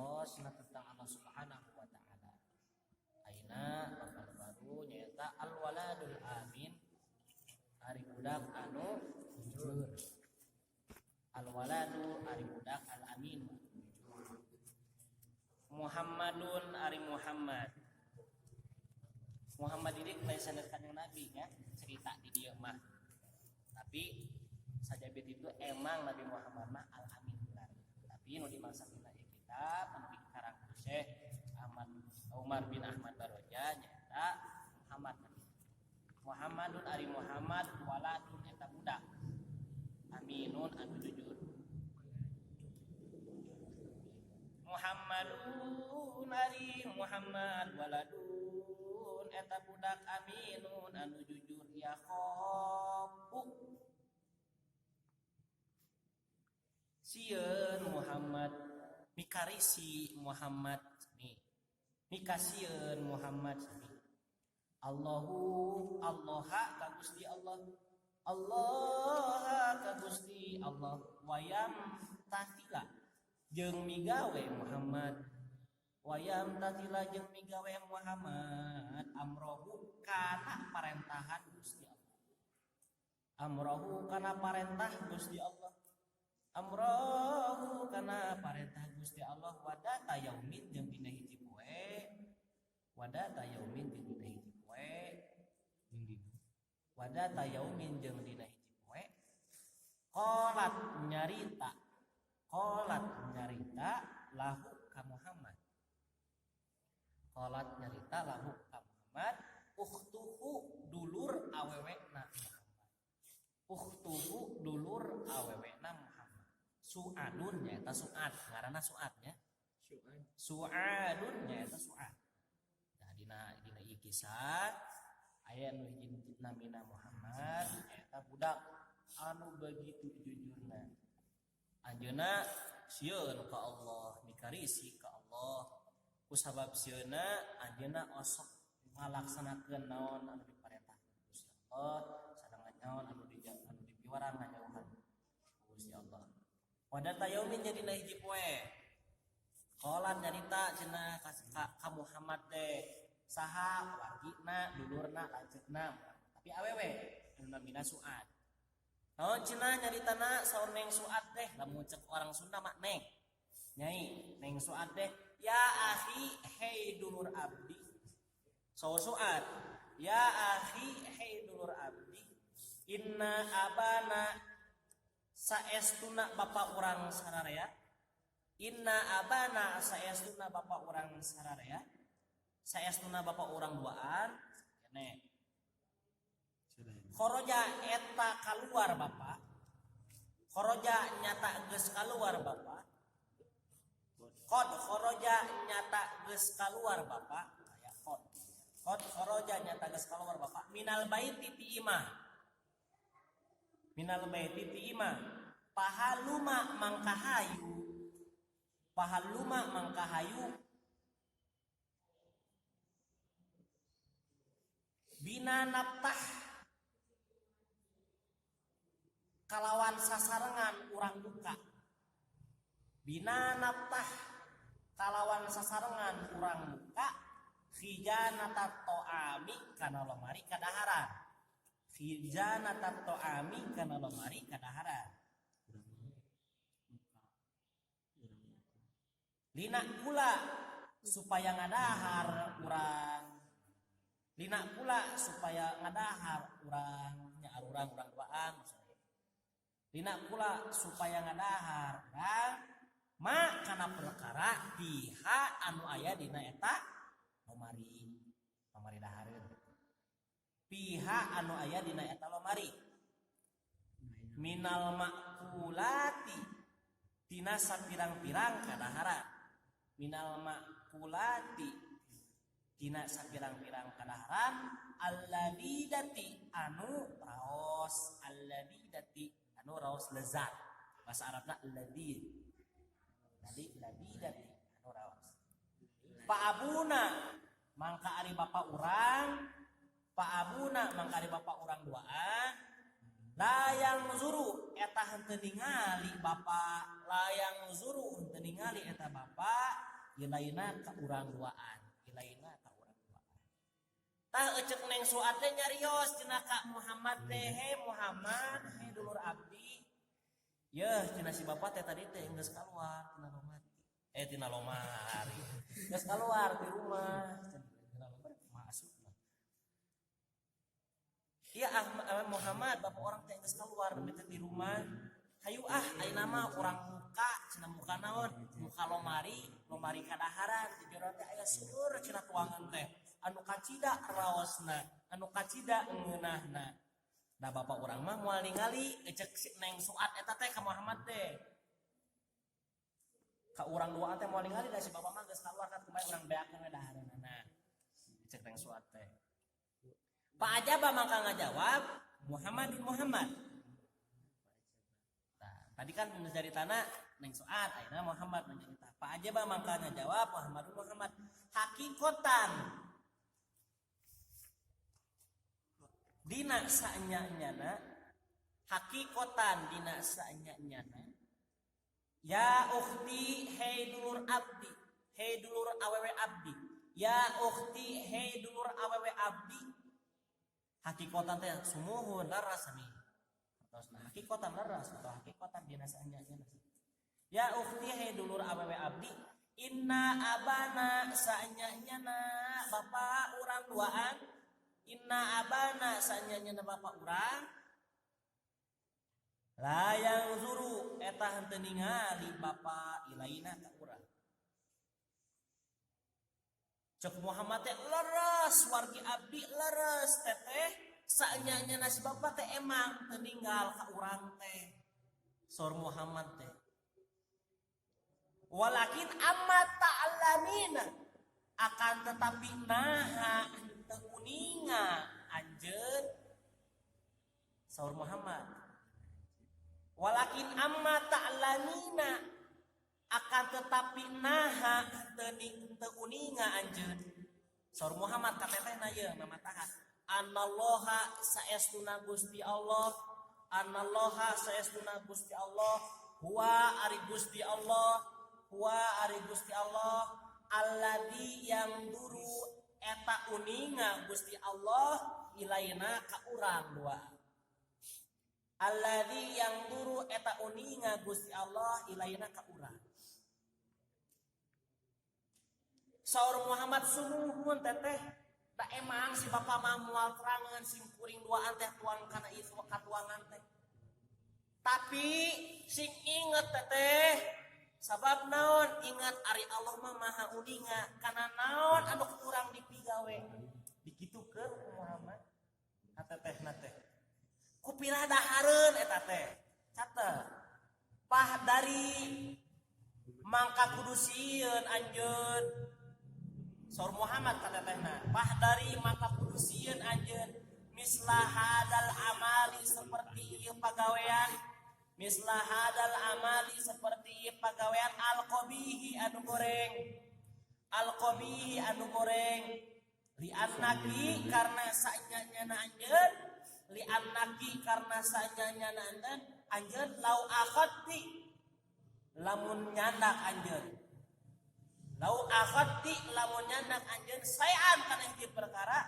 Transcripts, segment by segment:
Narosna tentang Allah Subhanahu wa taala. Ayeuna bab anu baru nyaeta al waladul amin, ari budak anu jujur. Al waladu ari budak, al amin jujur. Muhammadun ari Muhammad. Muhammad ini lain sanes Kanjeng Nabi nya, cerita di dieu mah. Tapi sajabit itu emang Nabi Muhammad mah al amin benar. Tapi nu dimaksud dina ieu kitab anu dikarang ku Syekh Ahmad Umar bin Ahmad Baroja nyaeta Muhammad Nabi. Muhammadun ari Muhammad, waladun eta budak, aminun anu jujur. Muhammadun ari Muhammad, waladun eta budak, aminun anu jujur. Ya khofu sieun Muhammad, mikarisi Muhammad nih, mikasieun Muhammad sami Allahu Allah ka Gusti Allah, Allah ka Gusti Allah. Wayam tatila jeung migawe Muhammad, wayam tatila jeung migawe Muhammad amrohu kana parentahan Gusti Allah, amrohu kana parentah Gusti Allah, amrohu kana parentah Gusti Allah. Wadata yaumin jeung dina hiji poe, wadata yaumin jeung dina hiji poe, wadata yaumin jeung dina hiji poe. Qalat nyarita, qalat nyarita lahu ka Muhammad, qalat nyarita lahu ka Muhammad ukhtuhu dulur awewena Muhammad, ukhtuhu dulur awewena Muhammad. Su'adun nyaeta Su'ad, ngaranna Su'ad nya. Su'adun nyaeta Su'ad. Nah, dina dina ieu kisah aya nu hiji namina Muhammad nyaeta budak anu begitu jujurna. Anjeunna sieun ka Allah, mikarisi ka Allah. Kusabab sieunna anjeunna osok ngalaksanakeun naon anu diparentah Gusti Allah, sareng naon anu anu dipiwarang ngajauhan Gusti Allah. Wadata yaumin jadi na hiji poe. Qalan nyarita cenah ka Muhammad teh saha wargina, dulurna, lanceukna, tapi awewe anu namina Su'ad. Naon cenah nyaritana saur Neng Su'ad teh, lamun cek orang Sunda mah neng. Nyai Neng Su'ad teh, ya akhi hei dulur abdi. Saur Su'ad, ya akhi hei dulur abdi, inna abana saestuna bapa urang sararea, inna abana saestuna bapa urang sararea, saestuna bapa urang duaan kene. Khoroja eta kaluar bapa, khoroja nyata geus kaluar bapa, qad khoroja nyata geus kaluar bapa, aya qad, qad khoroja nyata geus kaluar bapa minal baiti ti imah, minal baiti ti imah. Pahaluma mangkahayu, pahaluma mangkahayu bina naftah kalawan sasarengan urang buka, bina naftah kalawan sasarengan urang buka khijanata to'ami kana lomari kadaharan, khijanata to'ami kana lomari kadaharan. Lina kula supaya ngadahar urang, lina kula supaya ngadahar urang nya urang urang duaan maksudna. Lina kula supaya ngadahar urang ma kana perkara piha anu aya dina eta lomari, lomari dahareun. Piha anu aya dina eta lomari minal makulati tina sapirang-pirang kadaharan, minal makulati tina sapirang-pirang kadaharan alladidati anu raos, alladidati anu raos lezat, bahasa Arabna ladid, jadi ladidati anu raos. Pak Abuna mangka ari bapa urang, Pak Abuna mangka ari bapa urang duaan layang zuru eta henteu ningali bapa, layang zuru henteu ningali eta bapa Ilaina ka urang duaan, ilaina ka urang duaan. Tah ecek Neng Suad teh nyarios cenah ka Muhammad teh, "He Muhammad, he dulur abdi. Yeuh cenah si bapak teh tadi teh geus kaluar tina lomari. Tina lomari. Geus kaluar di rumah." Tina lomari masuk. Iya Ahmad, Muhammad, bapak urang teh geus keluar teh di rumah. Hayu ah, ayeuna mah urang muka cenah. Muka naon? Muka lomari, lomari kadaharan. Di jero teh aya seueur cenah tuangan teh anu kacida raosna, anu kacida ngeunahna. Da bapak urang mah moal ningali, cek si Neng Suad eta teh ka Muhammad teh. Ka urang duaan teh moal ningali, da si bapak mah geus keluar kan, kumaha urang beakeun we dahareunana. Cek Neng Suad teh. Fa ajaba mangka ngajawab Muhammadun Muhammad. Nah, tadi kan tanah Neng Suad, ayeuna Muhammad mencerita. Fa ajaba mangka ngajawab Muhammadun Muhammad, hakikotan dina saenya-nyana, hakikotan dina saenya-nyana, ya ukhti, hei dulur abdi, hei dulur awewe abdi, ya ukhti, hei dulur awewe abdi. Hakikotan teh sumuhun, laras sami. Nah, hakikotan laras atau hakikotan dina saenya-nyana. Ya ukhti, hei dulur awewe abdi, inna abana saenya-nyana bapak urang duaan, inna abana saenya-nyana bapak urang, la yanzuru eta henteu ningali bapak ilaina ka urang. Cek Muhammad teh, leres wargi abdi, leres teteh, saenya-nyana si bapak teh emang teu ninggal ka urang teh. Sor Muhammad teh, walakin amma ta'lamina, akan tetapi naha henteu uninga anjeun. Saur Muhammad, walakin amma ta'lamina, akan tetapi naha henteu uninga anjeun. Saur Muhammad ka tetehna ieu mamatahan, anallaha saestuna Gusti Allah, anallaha saestuna Gusti Allah, huwa ari Gusti Allah, huwa ari Gusti Allah, alladzi yang duru eta uninga Gusti Allah ilaina ka urang dua. Alladzi yang duru eta uninga Gusti Allah ilaina ka urang. Saur Muhammad, sumuhun teteh, da emang si bapak mah moal terangan sim kuring duaan teh tuang kana ieu katuangan teh. Tapi sing inget teteh, sabab naon? Ingat, ari Allah mah maha uninga kana naon anu kurang dipigawe. Dikitukeun ku Muhammad ka tetehna teh. Kupirah dahareun eta teh. Catet. Pah dari mangka kudu sieun anjeun. Saur Muhammad ka tetehna, pah dari mangka kudu sieun anjeun, misla hadal amali seperti ieu pagawean, misla hadal amali seperti ieu pagawean, alqabihi anu goreng, alqabihi anu goreng, li annaki karena saenya-nyana anjeun, li annaki karena saenya-nyana anjeun, anjeun lau akhadti lamun nyandak anjeun, lau akhadti lamun nyandak anjeun sayan kana hiji perkara,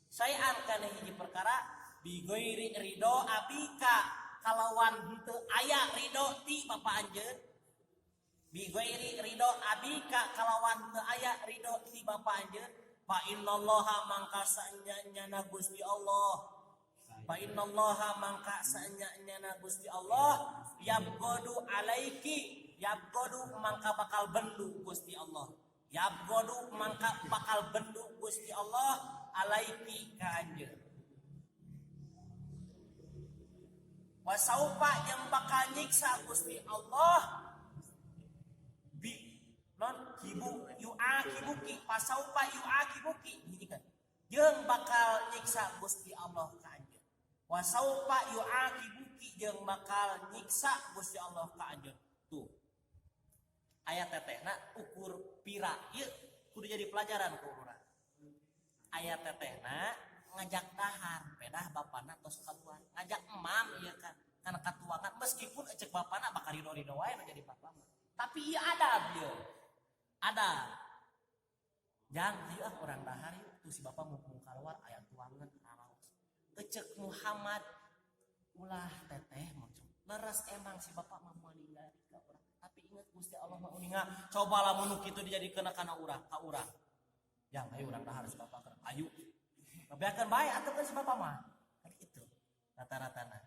sayan kana hiji perkara, bi ghairi ridho abika kalawan henteu aya ridho ti bapa anjeun, bi ghairi ridho abika kalawan henteu aya ridho ti bapa anjeun, fa innallaha mangka saenya-nyana Gusti Allah, fa innallaha mangka saenya-nyana Gusti Allah, yabghadu alaiki, yabghadu mangka bakal bendu Gusti Allah, yabghadu mangka bakal bendu Gusti Allah alaiki ka anjeun, wasaupa jeung bakal nyiksa Gusti Allah bi non kibu yuakibuki, pasaupa yuakibuki hiji kan jeung bakal nyiksa Gusti Allah ka anjeun, wasaupa yuakibuki jeung bakal nyiksa Gusti Allah ka anjeun. Tuh ayat tetehna ukur pira ieu kudu jadi pelajaran ku urang. Ayat tetehna ngajak dahar pedah bapana tos kaluar, ngajak emam ieu kan kana katuangan, meskipun cek bapana bakal ridho-ridho wae nu jadi bapa mah, tapi ieu adab ieu. Ada jang, ayo ah urang dahar yuk. Tuh si bapak mau keluar, aya tuangan raraos. Cek Muhammad, ulah teteh, maksud leres emang si bapak mah moal ningali ka urang, tapi ingat, Gusti Allah mah uninga. Coba lamun nu kitu dijadikeun kana urang, ka urang, jang, ayo urang dahar, si bapak keur, ayo ngebeakeun bae atuh kan si bapak mah. Kan itu rata-ratana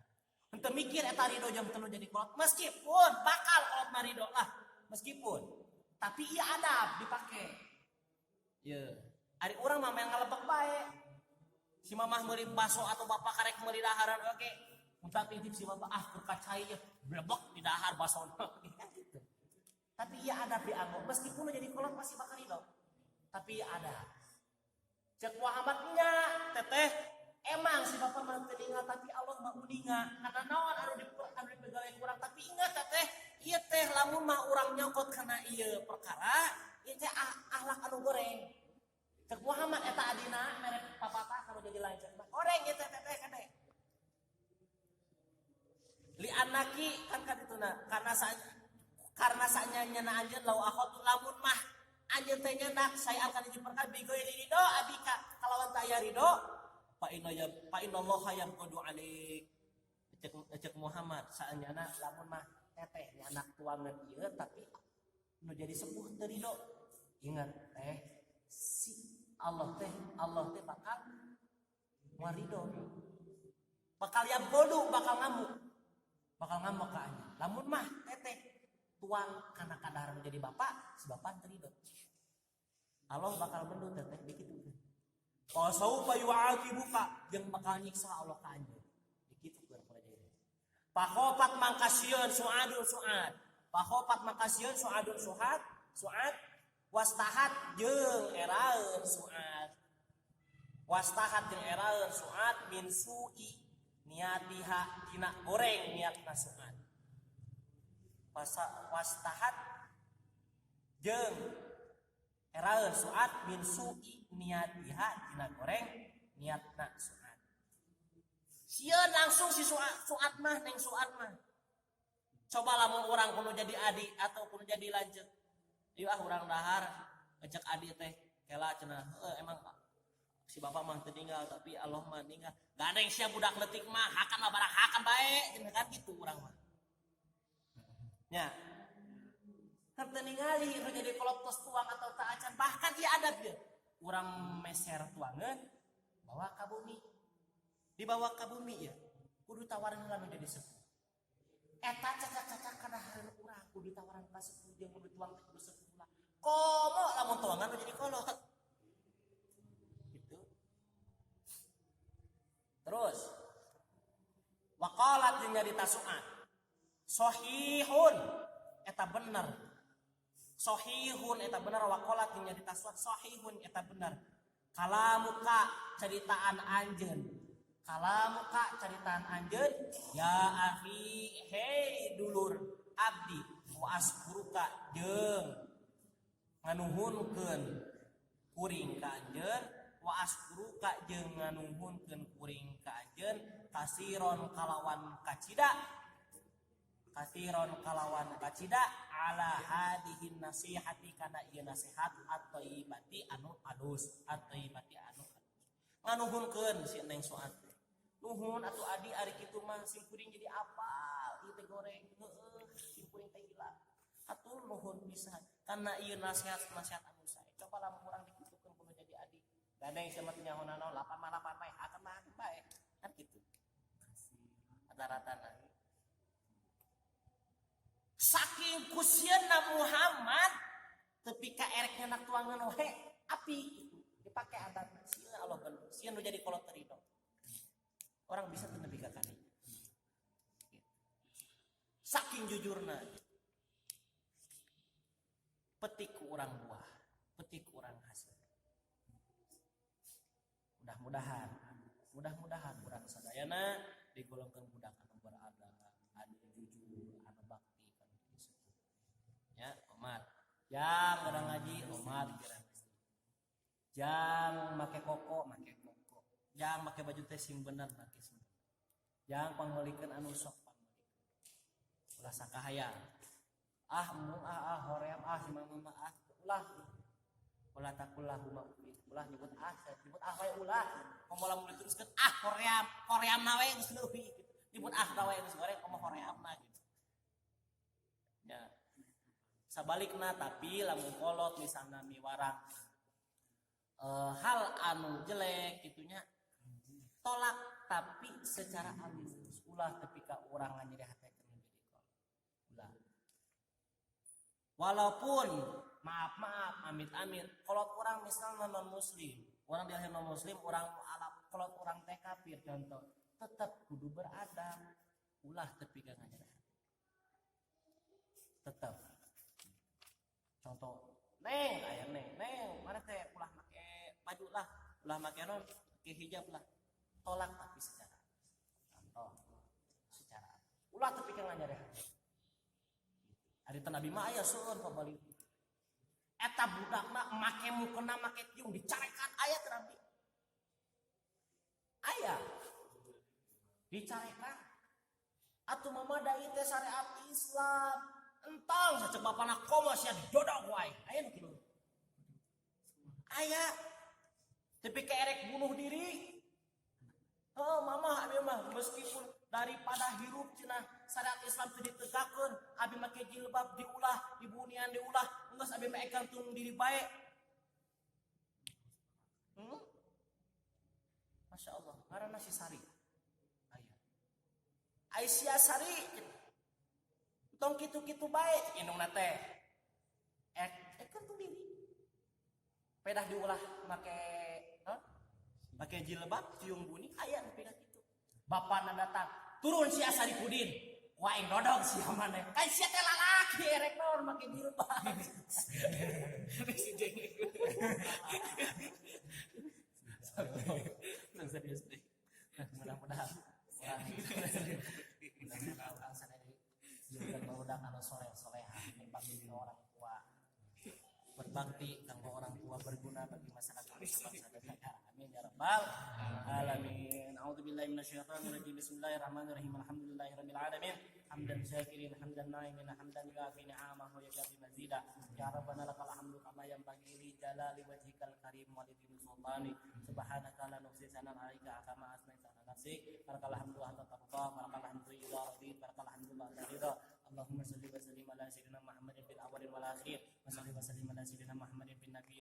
henteu mikir eta ridho jeung teu jadi kolot, meskipun bakal kolot mah ridho lah, meskipun, tapi iya adab dipake. Ye, ari urang mah main ngalebek bae. Si mamah meuli baso atau bapak karek meuli daharan, oke. Minta titip si bapak, ah keur kacai ya, blebek di dahar baso kan gitu. Tapi iya adab dianggo, meskipun jadi kolot pasti bakal ridho. Tapi iya ada. Cek Muhammad nya, teteh, emang si bapak mah teu ningal, tapi Allah mah uninga. Karena naon anu dipegawe kurang, tapi ingat teteh, ieu teh lamun mah urang nyokot kana ieu perkara, ieu teh ahlak anu goreng. Cek Muhammad eta adina merek papatah kalau jadi lanceuk mah goreng ieu teh, teteh, kade. Li anaki kan kan itu na karena sanyana anjeun lau akhadtu lamun mah anjeun teh nyandak saya akan hiji perkara bighairi ridho abika kalawan taya ridho, fa inna ya fa innallaha yabghadu alaik. Cek cek Muhammad, saanyana lamun mah teteh nyandak tuangan ieu tapi nu jadi sepuh teu ridho, ingat teh, si Allah teh bakal moal ridho, bakal yabghadu, bakal ngamuk ka anjeun lamun mah teteh tuang kana kadaharan menjadi bapak, si bapak teu ridho, Allah bakal mendut teteh dikitukeun. Fa saufa yu'aqibuka, jeung bakal nyiksa Allah ka anjeun dikitukeun pada jadi. Fakhofat mangka sieun Suadun Suad. Fakhofat mangka sieun Suadun Suad, Suad wastahat jeung eraeun Suad. Wastahat jeung eraeun Suad min su'i niatiha tina goreng niatna Suad. Wastahat jeung eraeun Suad min su'i niatiha tina goreng niatna Suad. Sieun langsung si Suad, Suad mah, neng Suad mah. Coba lamun urang kudu jadi adik atau kudu jadi lanceuk. Yuk ah urang dahar, ngecek adik teh, kela cenah, heuh emang si bapak mah teu ninggal, tapi Allah mah ninggal. Gandeng sia budak leutik mah, hakan mah barang hakan bae, cenah kan gitu urang mah. Nya. Kan teu ningali nu jadi kolot tos tuang atau tak acan, bahkan ieu adab ieu. Urang meser tuangeun bawa ka bumi. Dibawa ka bumi ya, kudu tawaran heula nu jadi sepuh. Eta cacak-cacak kadahareun urang kudu ditawaran ka sepuh jeung kudu tuang teh kudu sepuh lah. Komo lamun tuangan nu jadi kolot. Gitu. Terus waqalat jeung nyarita Suad. Sahihun eta bener. Sahihun eta bener, waqalat jeung nyarita Suad sahihun eta bener. Kalamuka ceritaan anjeun. Kalamuka ceritaan anjeun ya akhi, hei dulur abdi, wa askuruka jeung nganuhunkeun kuring ka anjeun, wa askuruka jeung nganuhunkeun kuring ka anjeun kasiron kalawan kacida, kasiron kalawan kacida, ala hadihin nasihati kana ieu nasihat at-thayyibati anu alus, at-thayyibati anu alus. Nganuhunkeun si Neng Suad teh, nuhun atuh adi, ari kitu mah sim kuring jadi apal ieu teh goreng, heueuh sim kuring teh gila atuh, nuhun pisan karena ieu nasihat nasihat anu sae. Coba lamun urang dikitukeun kudu jadi adi, gandeng sia mah teu nyaho naon, lapan mah lapan bae, hakan mah hakan bae, kan kitu rata-ratana. Saking kusieunna Muhammad tepi ka erek nyandak tuangan we api itu dipake adatna, sieun Allah bener, sieun nu jadi kolot teu ridho. Orang bisa tuh nepi ka kadinya saking jujurna. Petik ku urang buah, petik ku urang hasil. Mudah-mudahan urang sadayana digolongkeun budak anu beradab, anu jujur, anu bakti kana diri sepuh ya. Omat jang kadang ngaji, omat kira jang make koko, make koko jang, make baju teh sing bener, make sing bener jang, pangmeulikeun anu sok pangmeulikeun, ulah sakahayang, ah mung ah ah hoream ah si mama mah ah. Ulah ulah takulah huma uffin, ulah nyebut ah, nyebut ah wae ulah. Komo lamun diteruskeun ah hoream, hoream na we geus leuwih gitu. Nyebut ah wae geus goreng komo horeamna gitu. Ya. Sabalikna tapi lamun kolot misalna miwarang hal anu jelek gitunya, tolak tapi secara halus. Ulah ketika orang nyeri hati menjadi kolot, ulah. Walaupun maaf maaf, amit amit, kolot orang misalnya non muslim, orang di non muslim, orang Arab, kolot orang teh kafir contoh, tetap kudu beradab. Ulah tepi ka nyeri hati, tetap. Contoh, neng aya neng, neng mana teh ulah make baju lah, ulah make non, make hijab lah. Tolak tapi secara, contoh, secara ulah tepi ka nyeri hati. Ari teh Nabi mah aya seueur pabalik eta budakna make mukena, make tiung, dicarekan. Aya teh Nabi aya dicarekan. Atuh mama da ieu teh syariat Islam. Entong, sacek bapana, komo sia dodok wae. Aya nu kitu, aya tapi erek bunuh diri. Oh mama, abi mah meskipun daripada hirup cenah syariat Islam teu ditegakkeun, abi make jilbab diulah, dibunian diulah, geus abi mah gantung diri bae. Masya Allah, ngaranna si Sari. Aya. Aisyah Sari tong kitu-kitu bae indungna teh. Ek ek gantung diri. Pedah diulah make, huh? Make jilbab, ciung buni, aya nu pindah kitu. Bapana datang, turun si Saripudin. Wah, aing dodog sia maneh. Kan sia teh lalaki erek naon make jilbab. Si jeng. Serius deh. Mudah-mudahan orang, mudah-mudahan orang sadaya jadikan barudak anu soleh soleha, berbakti ke orang tua, berbakti kanggo orang tua, berguna bagi masyarakat, bangsa dan negara. Amin ya rabbal alamin. A'udzubillahi minasyaitonir rajim. Bismillahirrahmanirrahim. Alhamdulillahirabbil alamin. Hamdan syakirin, hamdan na'imin, hamdan yuafi ni'amahu wa yukafi mazida. Ya Rabbana lakal hamdu kama yanbaghi li jalali wajhikal karim wa li sultani. Subhanaka la nuhsi sanaan 'alaika kama asnaita 'ala nafsik. Barakal hamdu hatta tarda, barakal hamdu idza radit, barakal hamdu ba'da ridha. Allahumma salli wa sallim ala sayyidina Muhammadin fil awwalin wal akhir. Wa salli wa sallim ala sayyidina Muhammadin fil nabiyyin.